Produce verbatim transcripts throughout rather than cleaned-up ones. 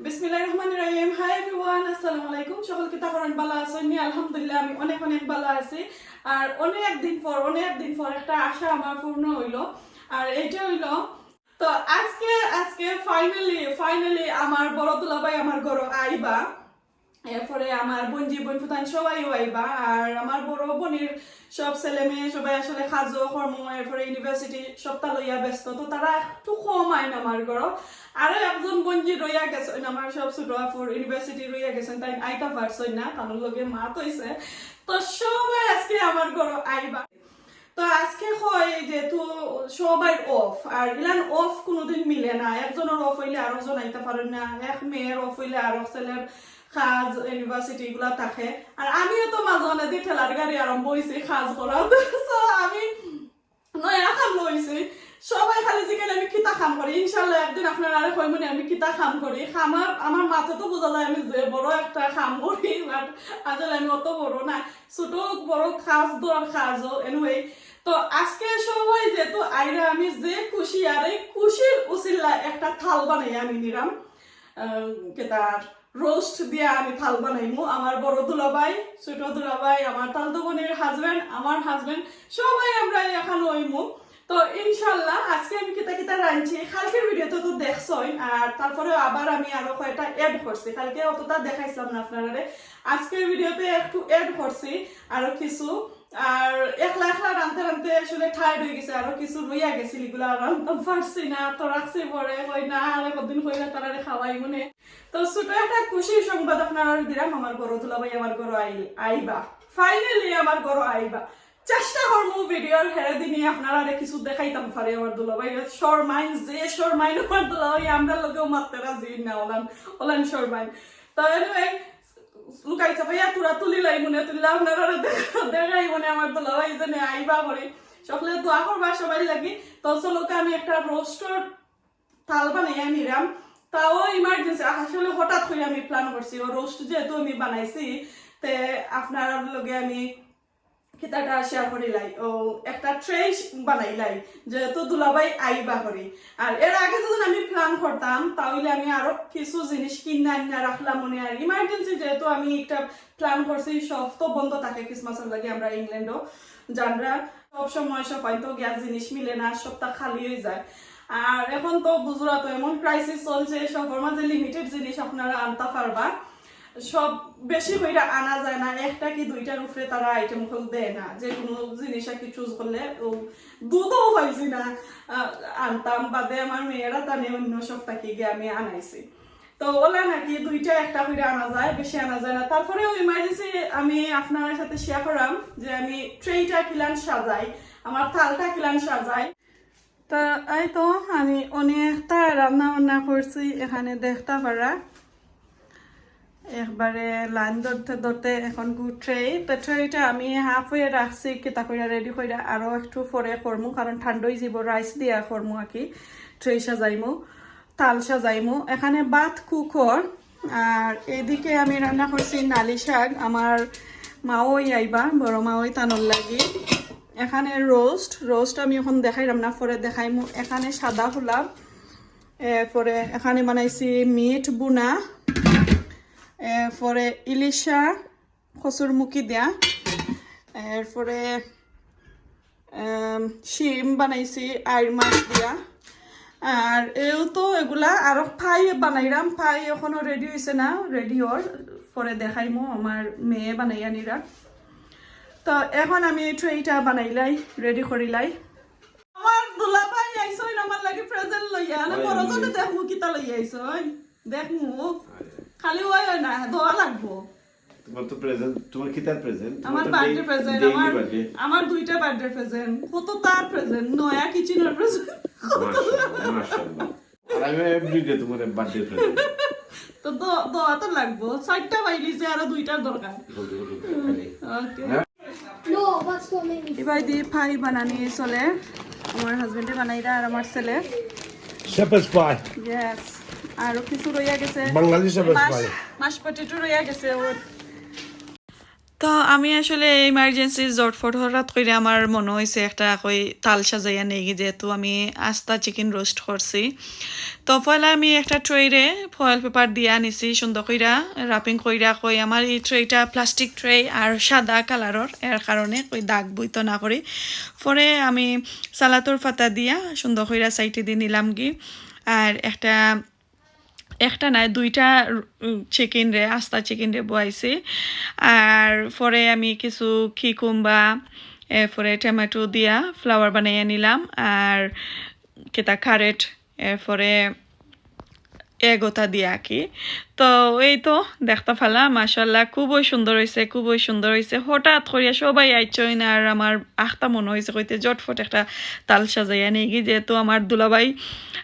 বিসমিল্লাহির রহমানির রহিম। Hi everyone, আসসালামু আলাইকুম। সকল কিতা করইন, ভালা আছইন নি? আলহামদুলিল্লাহ, আমি অনেক অনেক ভালা আছি। আর অনেক দিন পর, অনেক দিন পর একটা আশা আমার পূর্ণ অইলো। আর এইটা অইলো, তো আজকে, আজকে finally, finally আমার বড় দুলাভাই আমার ঘরো আইবা। এরপরে আমার বইনজি বইনফুতাইন সবাইও আইবা। আর আমার বড় বইনর সব ছেলে মেয়ে সবাই আসলে কাজো কর্ম, এরপরে university সবটা লইয়া ব্যস্ত, তো তারা একটু কম আইন আমার ঘরো। আরো একজন বইনজি রইয়া গেছইন, আমার সব ছোট আফুর university রইয়া গেছইন, তাইন আইতা পারছইন না, তান লগে মাত অইছে। তো সবাই আজকে আমার ঘরো আইবা। তো আজকে কই যেহেতু সবাইর off, আর ইলান off কোনোদিন মিলে না, একজনর off অইলে আরোজন আইতা পারইন না, এক মেয়ের off অইলে আরো ছেলের কাজ, university ইগুলা থাকে। আর আমিও তো মাঝখানে দি ঠেলার গাড়ি আরম্ভ অইছে কাজ করা। So আমি নয়া কাম লইছি। সবাই খালি জিকাইন আমি কিতা কাম করি। ইনশাআল্লাহ একদিন আপনারারে কইমুনে আমি কিতা কাম করি। আমার, আমার মাতে তো বুঝা যায় আমি যে বড় একটা কাম করি, but আসলে আমি অত বড় না। ছোট বড় কাজ দর কাজও, anyway। তো আজকে সবাই যেহেতু আইরা, আমি যে খুশি, আর এই খুশির উসিলা একটা থাল বানাই আমি নিরাম। আহ, কেতার roast দিয়া আমি থাল বানাইমু। আমার বড় দুলাভাই, ছোট দুলাভাই, আমার তালতো বইনর husband, আমার husband, সবাই আমরা এখানো অইমু। তো ইনশাআল্লাহ আজকে আমি কিতা কিতা রানছি, কালকের video তে তো দেখছইন, আর তারপরে আবার আমি আরো কয়টা add করছি, কালকে অতটা দেখাইছিলাম না আপনারারে, আজকের video তে একটু add করছি আরো কিছু। আর একলা একলা রানতে রানতে আসলে tired অই গেছে, আরো কিছু রইয়া গেছিল, ইগুলা রানতাম পারছি না, তো রাখছি পরে, কই না, আরে কদিন কইরা তারারে খাওয়াইমুনে। তো ছোট একটা খুশির সংবাদ আপনারারে দিরাম, আমার বড় দুলাভাই আমার ঘরো আই-, আইবা, finally আমার ঘরো আইবা। চেষ্টা করমু video র হেরে দিনে আপনারারে কিছু দেখাইতাম পারি আমার দুলাভাইরে। শরমাইন, যে শরমাইন আমার দুলাভাই, আমরার লগেও মাততে রাজি না, ওলান, ওলান শরমাইন। তো anyway, লুকাই চাপাইয়া তুরা তুলিলাইমুনে, তুললে আপনারারে দেখা-, দেখাইমুনে আমার দুলাভাই যেনে আইবা করি। সকলে দোয়া করবা সবাই লাগি। তো চলো, আমি একটা roast র থাল বানাইয়া নিরাম, তাও emergency, আসলে হঠাৎ করি আমি plan করছি, ও roast যেহেতু আমি বানাইছি, তে আপনারার লগে আমি কিতাটা share করিলাই, ও একটা tray বানাইলাই, যেহেতু দুলাভাই আইবা করি। আর এর আগে যদি আমি plan করতাম, তাহলে আমি আরো কিছু জিনিস কিনা আনিয়া রাখলাম মনে। আর emergency যেহেতু আমি একটা plan করছি, সব তো বন্ধ থাকে Christmas র লাগি, আমরা ইংল্যান্ডও জানরা, সব সময় সব হয়তো গ্যাস জিনিস মিলে না, সবটা খালি হয়ে যায়। আর এখন তো বুঝরা তো এমন crisis চলছে, সবর মাঝে limited জিনিস আপনারা আনতা পারবা, সব বেশি কইরা আনা যায় না, একটা কি দুইটার উপরে তারা item হল দেয় না, যে কোনো জিনিস আর কি choose করলে। ও দুধও পাইছি না, আহ, আনতাম, বাদে আমার মেয়েরা তানে অন্য সব থাকি গিয়ে আমি আনাইছি। তো ওলা নাকি দুইটা একটা কইরা আনা যায়, বেশি আনা যায় না। তারপরে ওই emergency আমি আপনার সাথে share করাম যে আমি tray টা কিলান সাজাই, আমার থালটা কিলান সাজাই। তো এই তো আমি অনেকটা রান্না বান্না করছি, এখানে দেখতা পারা একবারে line ধরতে ধরতে এখন গু tray। তো tray টা আমি half way রাখছি, কিতা কইরা ready কইরা আরো একটু পরে করমু, কারণ ঠান্ডা হয়ে যাব, rice দিয়া করমু আর কি। Tray সাজাইমু, থাল সাজাইমু। এখানে ভাত cook অর, আর এদিকে আমি রান্না করছি নালি শাক। আমার মাও আইবা, বড় মাও তানর লাগি। এখানে roast, roast আমি এখন দেখাইলাম না, পরে দেখাইমু। এখানে সাদা পোলাও, এরপরে এখানে বানাইছি meat বুনা, এরপরে ইলিশা কচুর মুখি দেয়া, এরপরে আম, শিম বানাইছি আইর মাছ দিয়া। আর এও তো এগুলা আরো pie বানাইলাম, pie এখনো ready হইছে না, ready অর, পরে দেখাইমু, আমার মেয়ে বানাইয়া নিরা। তো এখন আমি tray টা বানাইলাই, ready করিলাই। আমার দুলাভাই আইছইন আমার লাগি present লইয়া, না বড় জনে দেখমু কিতা লইয়া আইছইন, দেখমু। খালি ওই ওই না, দোয়া লাগবো। তোমার তো present, তোমার কিতার present? আমার birthday present, আমার, আমার দুইটা birthday present। কত তার present, নয়া kitchen র present। মাশাআল্লাহ, মাশাআল্লাহ। আর আমি everyday তোমার birthday present। তো দ-, দোয়া তো লাগবো। চারটা বাইলি যে আরো দুইটার দরকার। Okay। এবার দিয়ে pie বানানি চলে। আমার হাজবেন্ডে বানাইরা আর আমার ছেলে। Shepherd's pie. ইয়েস। আরো কিছু রইয়া গেছে। বাঙালি shepherd's মাশ- pie. মাশ পটেটো রইয়া গেছে ওর। তো আমি আসলে ইমার্জেন্সি জটফট হঠাৎ করে আমার মনে হয়েছে একটা কই তাল সাজাইয়া নেই, যেহেতু আমি আস্তা চিকেন রোস্ট করছি। তো পয়লা আমি একটা ট্রেরে ফয়েল পেপার দিয়া নিছি, সুন্দর কইরা র্যাপিং কইরা। কই আমার এই ট্রেটা প্লাস্টিক ট্রে আর সাদা কালারর, এর কারণে কই দাগ বইতো না করি। পরে আমি সালাতর পাতা দিয়া সুন্দর কইরা সাইডে দিয়ে নিলাম গি। আর একটা একটা নায়, দুইটা চিকেন রে, আস্তা চিকেন রে বয়াইছি। আর পরে আমি কিছু কিকুম্বা, এরপরে টমেটো দিয়া ফ্লাওয়ার বানাইয়া নিলাম। আর কিতা কারেট, এরপরে এগোতা দিয়া আর কি। তো এই তো দেখতা ফালা, মাশাআল্লাহ, খুবই সুন্দর হইছে, খুবই সুন্দর হইছে। হঠাৎ করিয়া সবাই আইছইন, আর আমার আখতা মনে হইছে কইতে জটফট একটা তাল সাজাইয়া নেই গি, যেহেতু আমার দুলাভাই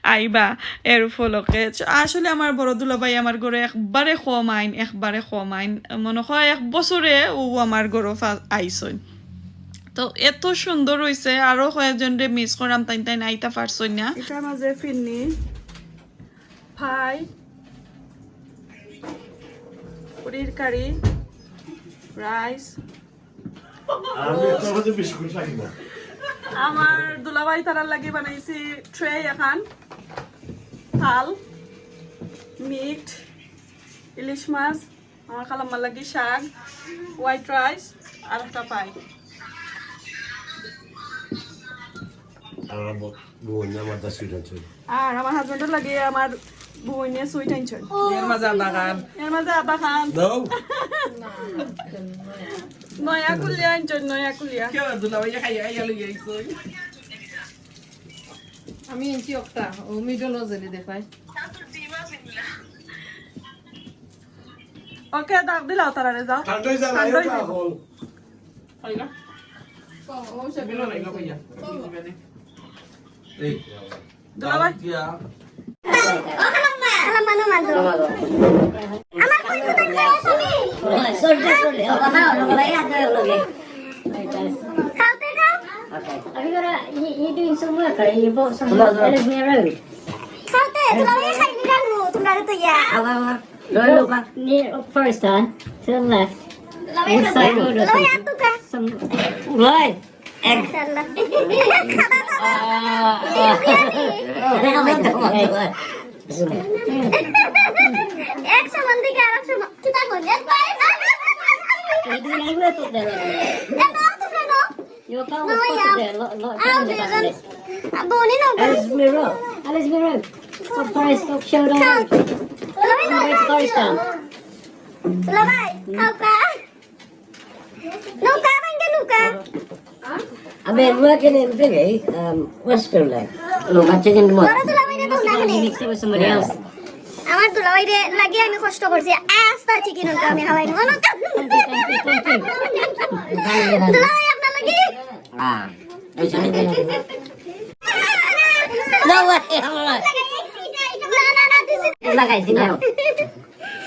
আইবা এর উপলক্ষে। আসলে আমার বড় দুলাভাই আমার ঘরে একবারে কম আইন, একবারে কম আইন, মনে হয় এক বছরে ও আমার ঘরো ফা- আইছইন। তো এত সুন্দর হইছে, আরো কয়েকজনরে মিস করাম, তাইন তাইন আইতা পারছইন না। এটা মাঝে ফিরনি, পাই, পুরির কারি, রাইস। আমি একটা মধ্যে বিস্কুট খাই না। আমার দুলাভাই তারার লাগি বানাইছি ট্রে এখান, থাল, মিট, ইলিশ মাছ, আমার খালাম্মার লাগি শাক, হোয়াইট রাইস, আর একটা পাই। আমার ব- বোন আমার দা সুইট আছে। আর আমার হাজবেন্ডের লাগি আমার বইনে সুইট আনছইন। এর মাঝে আদা খান। এর মাঝে আদা খান। দাও। নয়া কুলিয়া আনছইন, নয়া কুলিয়া। কেউ দুলাভাই খাইয়া খাইয়া লই আইছইন। আমি এনছি একটা, ও মিডল জেলি দেখাই। ওকে, দাগ দিলাও তারারে, যাও। ঠান্ডা হয়ে যাবে, ঠান্ডা হয়ে এটা যাবে। হল। খাইলা? ও, সে বিলো নাই গো ভাইয়া। এই, দুলাভাই। দিয়া। Sorry, sorry. Oh, wow, no, wait, I don't know. Okay. Are you gonna, you, you doing some work, or you bought some aloe vera road? খাওতে, তোমরা এই খাইনি রানু, তোমরা তো ইয়া। Near Forest Town, to the left. West Side Road or something. Some, right. মাশাআল্লাহ। এক সমান দিকে আর এক সমান। কিতা কইলে? এক পায়ে। এ, না, তোমরা না। আ, বনি না, বনি। Alizé Road. Alizé Road. Forest Road. Forest Road. Forest Town. দুলাভাই, খাও কা? নৌকা ভাঙ্গে নৌকা। আমি নৌকা কিনে আনতে নেই, আম, ওয়েস্টার্ন লাইন। নৌকা চিকেন মনে। বড় দুলাভাই না তো না খেলে। Mix it with somebody else. আমার দুলাভাই রে লাগি আমি কষ্ট করছি। আস্তা চিকেন নৌকা আমি হালাই নেব। নৌকা। দুলাভাই আপনার লাগি? হ্যাঁ। এই চিকেন। No way, আমার। না, না, না, this is লাগাইছি না।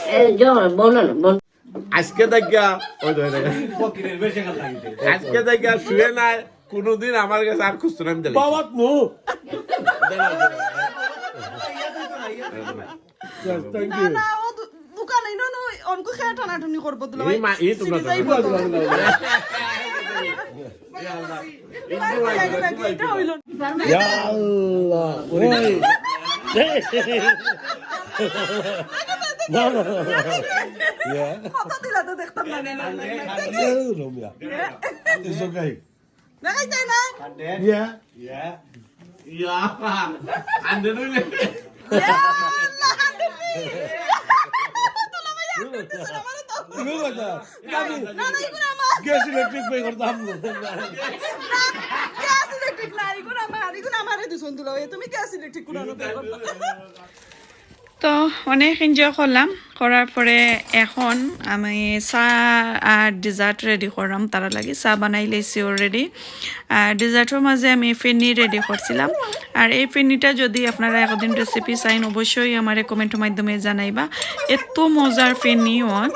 এই জোর, বলুন, বলুন। আজকে দেখা, ওই তো, ওই তো। আজকে দেখা শুয়ে নাই, কোনোদিন আমার কাছে আর খুঁজতো না, আমি দিলাম। বাবা, নো। Yes, thank না, you. না, ও দু-, দোকানে, না, না, অনকু খেয়ে টানাটানি করবো, দুলাভাই। এই মা, এই তোমরা সিরিজ আইবো তো। এটা হইল না। ইয়া আল্লাহ, ওই। না, না, না। Yeah. কত দিলা তো দেখতাম না, না, না, না। No, no, yeah. It's okay. দেখাই যায় না। Yeah. ইয়া, হান্ড্রেড হইলে। ইয়া আল্লাহ, হান্ড্রেড। দুলাভাই, হান্ড্রেড দিছে, আমারে দাও। Look at that. না, না, এগুলো আমার। Gas electric pay করতাম। না, গ্যাস ইলেকট্রিক না, এগুলো আমার, এগুলো আমারে দিছইন দুলাভাই। তুমি গ্যাস ইলেকট্রিক কোনো আনো, pay করবা। তো অনেক এনজয় করলাম, করার পরে এখন আমি চা আর ডেজার্ট রেডি করলাম, তারা লাগি চা বানাই লাইছি অলরেডি। আর ডেজার্টর মাঝে আমি ফিরনি রেডি করছিলাম। আর এই ফিরনিটা যদি আপনারা একদিন রেসিপি চাইন, অবশ্যই আমারে কমেন্টর মাধ্যমে জানাইবা। এত মজার ফিরনি হয়।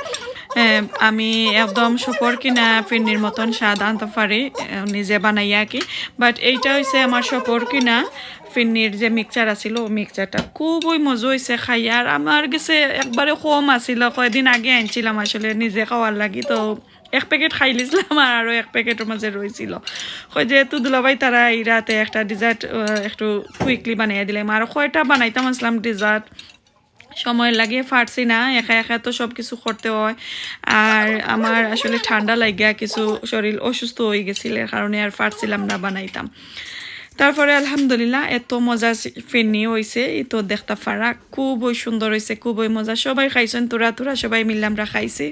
এ, আমি একদম শপর কিনা ফিরনির মতন স্বাদ আনতে পারি, এ, নিজে বানাইয়া আর কি। বাট এইটা হইছে আমার শপর কিনা ফিরনির যে মিক্সচার আছিল, ওই মিক্সচারটা খুবই মজা হইছে খাইয়া। আর আমার গেছে একবারে কম আছিল, কয়দিন আগে আনছিলাম আসলে নিজে খাওয়ার লাগি, তো এক প্যাকেট খাইলিছিলাম আর আরও এক প্যাকেটের মাঝে রইছিল। কই যেহেতু দুলাভাই তারা এই রাতে একটা ডেজার্ট একটু কুইকলি বানাইয়া দিলাম, আর কয়টা বানাইতাম আসলাম ডেজার্ট, সময় লাগে পারছি না, একা একা তো সব কিছু করতে হয়। আর আমার আসলে ঠান্ডা লাগিয়া কিছু শরীর অসুস্থ হয়ে গেছিল, এর কারণে আর পারছিলাম না বানাইতাম। তারপরে আলহামদুলিল্লাহ এত মজা ফিরনি হইছে, এই তো দেখতা পারা খুবই সুন্দর হইছে, খুবই মজা। সবাই খাইছেন, তোরা তোরা সবাই মিললে আমরা খাইছি।